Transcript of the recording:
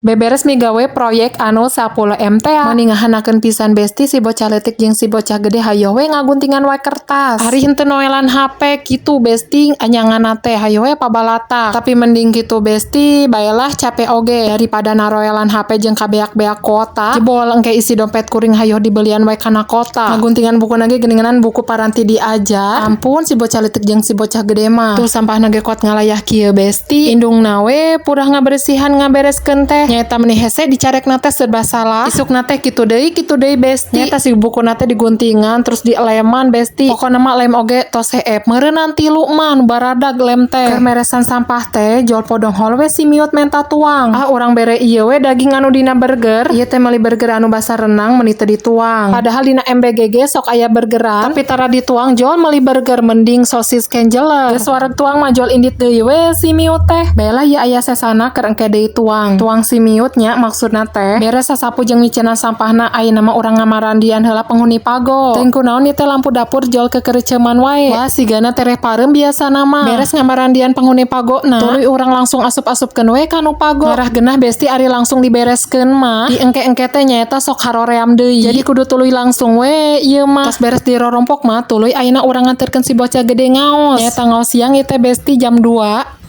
Beberes migawe proyek anu 10 M teh, meni ngahanakeun pisan, Besti. Si bocah leutik jeung si bocah gede hayoh we ngaguntingan wae kertas. Ari henteu noelan HP kitu, Besti, anyanganna teh hayoh we pabalatak. Tapi mending kitu, Besti, baelah capek oge daripada naroelan HP jeung kabeak-beak kuota. Jebol engke isi dompet kuring hayoh dibelian wae kana kota. Ngaguntingan buku ge geuninganan buku paranti diajar. Ampun, si bocah leutik jeung si bocah gede mah. Tuh sampahna ge kuat ngalayah kieu, Besti. Indungna we purah ngaberesihan ngabereskeun teh. Nyaeta meni hese dicarekna teh serba salah. Isukna teh kitu deui, Besti. Nyaeta si bukuna teh diguntingan terus dileman, Besti. Pokona mah lem oge tos seep. Meureunan tilu mah nu baradag lem teh. Keur meresan sampah teh jol podonghol we si Miut menta tuang. Ah, urang bere ieu we daging anu dina burger. Ieu teh meuli burger anu basa renang meuni teu dituang. Padahal dina MBG ge sok aya burgeran, tapi tara dituang, jol meuli burger mending sosis kenjeler. Geus wareg tuang mah jol indit deui we si Miut teh. Baelah, ieu aya sesana keur engke deui tuang. Tuang si Miut nya maksudna teh. Beres sasapu jeung micenan sampahna, ayeuna mah urang ngamarandian heula penghuni pago. Teuing kunaon ieu teh lampu dapur jol kekereuceuman wae. Wah, sigana tereh pareum biasana mah. Beres ngamarandian penghuni pagona, tuluy urang langsung asup-asupkeun we ka nu pago. Ngarah genah, Besti, ari langsung dibereskeun mah. Di engke-engke teh nyaeta sok haroream deui. Jadi kudu tuluy langsung we ieu mah. Tos beres dirorompok mah tuluy ayeuna urang nganterkeun si bocah gede ngaos. Nyaeta ngaos siang ieu teh, Besti, jam 2.